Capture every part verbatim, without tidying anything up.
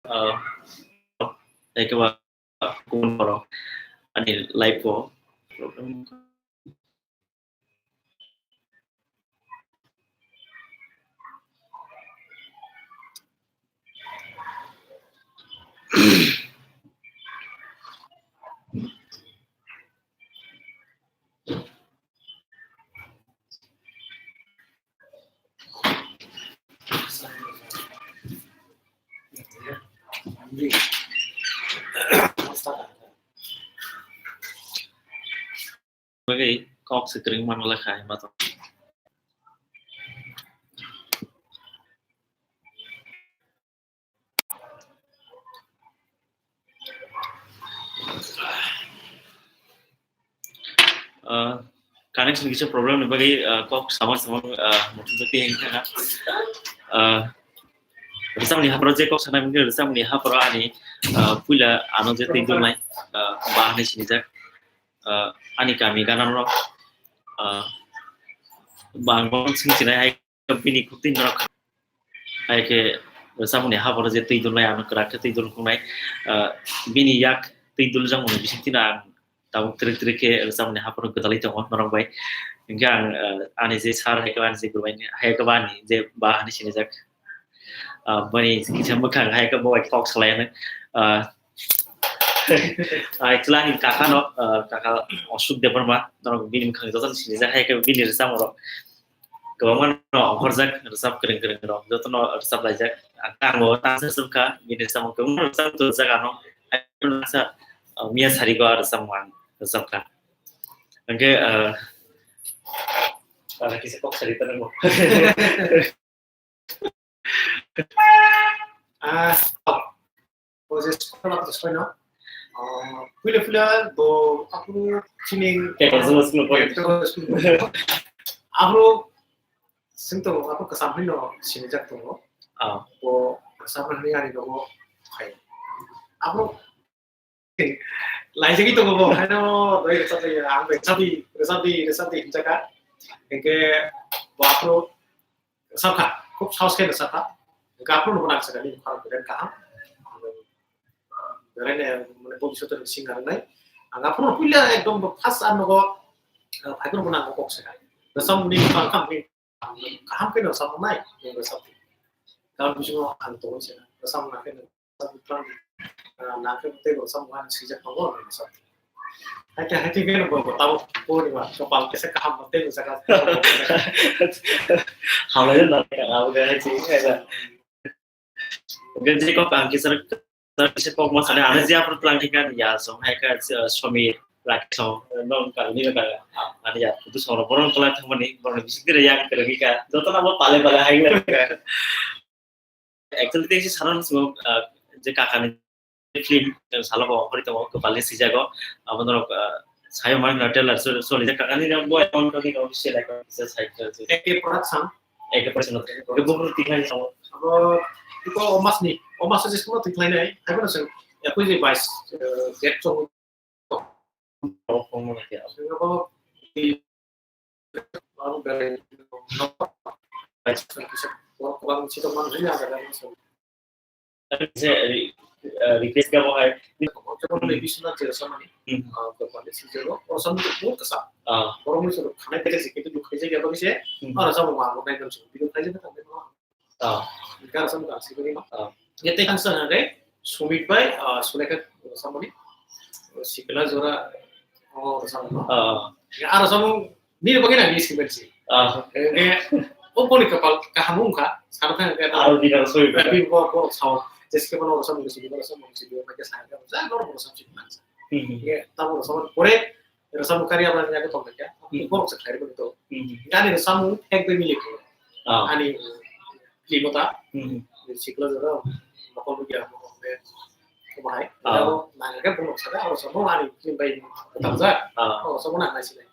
ah, tei khe ba kubun borok ani life o problem. Bagwi kok swkring mano lekha ma tong. Ah, connection kisa problem ni bagwi, ah, kok samar samar, ah, muthungjakti hengkha. Ah, rwchapni hapro je kok sanai mungkhe rwchapni hapro ani, ah, puila ano je twi dulnai, ah, ba hinwi sinijak. Ah, ani kami gananrok, ah, bang bang sing sinai hai bini kutwi norok. Hai khe rwchapmani haboro je twi dulnai, ano kwrak khe twi dul khungnai. Ah, bini yak twi duljakmani bisingtwi no ang tabuk twrwk twrwk khe rwchapmani haboro gwdalwi tongo norok bai. Hinkhe ang, ah, ani je sir hai khe ani je guru bai hai khe ani je ba hinwi sinijak. Ah, bini kisa mwkhang hai khe bo bai kok salai ano. Ah, ah, actually ani kaka no, ah, kaka Ashok Debbarma, norok bini mwkhang jotono sinijak hai khe bini rwchapmung rok. Kwbangma no ongkhorjak rwchap kwrwng kwrwng rok, jotono rwchap laijak. Ang bo tangsa rwchap kha, bini rwchapmung kwbangma rwchap rwjak ano. Tangsa, ah, Miya Sarigo rwchapmung ang rwchap kha. Hwnkhe, ah, ah, kisa kok sari tango. Ah, o je school of the school no. Ah, puila puila bo aphuru chini Technology school point. Technology school point. Aphuru sing to aphuru kasam hino sinijak tongo. Ah. Bo kasam hini ani nogo khai. Aphuru laijagwi tongo bo, haino doi rwchapjagwi, ang bai rwchapdi, rwchapdi, rwchapdi hinjakha. Hinkhe bo aphuru rwchapkha, khub sahos khe rwchapkha. Hinkhe aphuru bo nang sakha, nini khorang belai kaham. Belai ne, mane, bhobishyot ni singer wngnai. Ang aphuru puila ekdom bo first ang nogo, ah, phaiphuru bo nang kok sakha. Rwchapmung ni kaham ni kaham khe no rwchapmung nai, nwng rwchapdi. Karon bisingo ang tongwi se rwchapmung nang khe nwng rwchapdi, ah, nang khe tei bo rwchapmung ani swijak tongo, nwng rwchapdi. Hai khe, hai khe khe no bo, bo tabuk purima, kopal kisa kaham bo tei rwchapkha. Hamlaino nang khe, abo khe hai se, hai se. Hwnkhe je kok ang kisa, kisa kok ma sani, ano je aphuru twlang khe kha ya, song hai kha, uh, Somir, Rakhi song, nong kal ni kha, ano ya, putu song rok, borok twlang thangmani, borok ni bising twi yang kwrwngwi kha, joto no bo pale pale hai kha. Actually, tei se sana swngo, uh, je kaka ni film, uh, salo bo ongkhorwi tongo, kwpal ni swijago, abo norok, uh, sayo mani na trailer so, so, lijak kaka ni bo account ni official account se sai kha se. A K Production. A K Production. Ke bo tikhlai tongo. Abo iko omas ni, omas se sima tikhlai nai, hai bono se, ekui ni bais, uh, date chong. Abo, abo, Request ka bo hai. Jemon ni Biswanath Cherasamani, Hmm. Ah, Gopal Sijaro, o sam tu pur kasa. Ah. Borok ni suru khanai tele se, kintu duk khaijak ya bagi se, Hmm. ah, rasa mo ma mo nai dam se, video khaijak ta mo. Ah. Kar sam ka si bagi ma. Ah. Ya te kan sa na re, Sumit bai, ah, Sulekha Rasamani, Sikla Jora, oh, Rasamani. Ah. Ya, ah, Rasamani, ni bagi na ni Sikla si. Ah. Eh, eh, o boni kapal kaham wngkha, sana thang khe Aro di kar soi. Tapi bo, bo sao, jeske bono Rasamani si, Rasamani si, bo khe sa, ja no Rasamani si. Hmm. Ya, tamo Rasamani pore, Rwchapmung karwi aboni yago tongkha khe, Hmm. borok se khlai rwgwi to. Hmm. Ani rwchapmung ekdagi milik. Ah. Ani film o ta, Hmm. Sikla Jora, Mokol Bugya, Mokol Bugya, Mokol Bugya, Ah. Abo nang khe borok sakha, aro rwchapmung ani film bai tamjak. Ah. Aro rwchapmung nang nai sinai.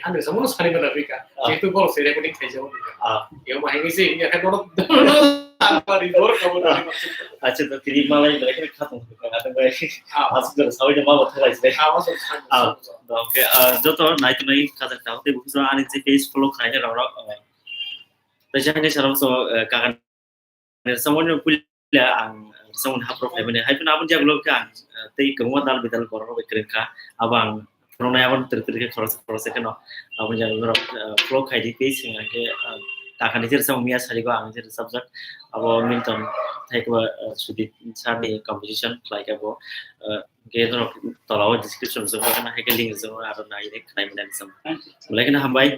Ani rwchapmung sari mana bika, Ah. jehetu borok se recording khaijak. Ah. Yo ma hengwi se, ya khe borok, borok, borok, borok. Acha, to tini malai belai khe khatung kha, khatung bai. Ah. Asuk jora sawi de ma bo thalai se. Ah, asuk jora sawi Ah, de. Okay, ah, joto nai tongnai khajak ta tei buphang ani je page follow khlainai rok rok, ah, tei jani sarong so, ah, kakan samoni puila ang Samung hapro khaimani. Hai phano aboni jagolo khe ang, ah, tei kwbangma dal bidal borok rok bai kwrwng kha. Abo ang phunuknai aboni twrwk twrwk khe khoroksa khoroksa kheno. Aboni jagolo norok, ah, follow khai di tei swng khe, ah, takani jera samung miya sarigo ang jera subject. Abo Milton tei kwba, ah, Sudip sir ni composition khlai khe bo, ah, khe norok tolao description rijak khe hai khe link rijak aro nai khe khnai mani sam. Belai kheno hambai.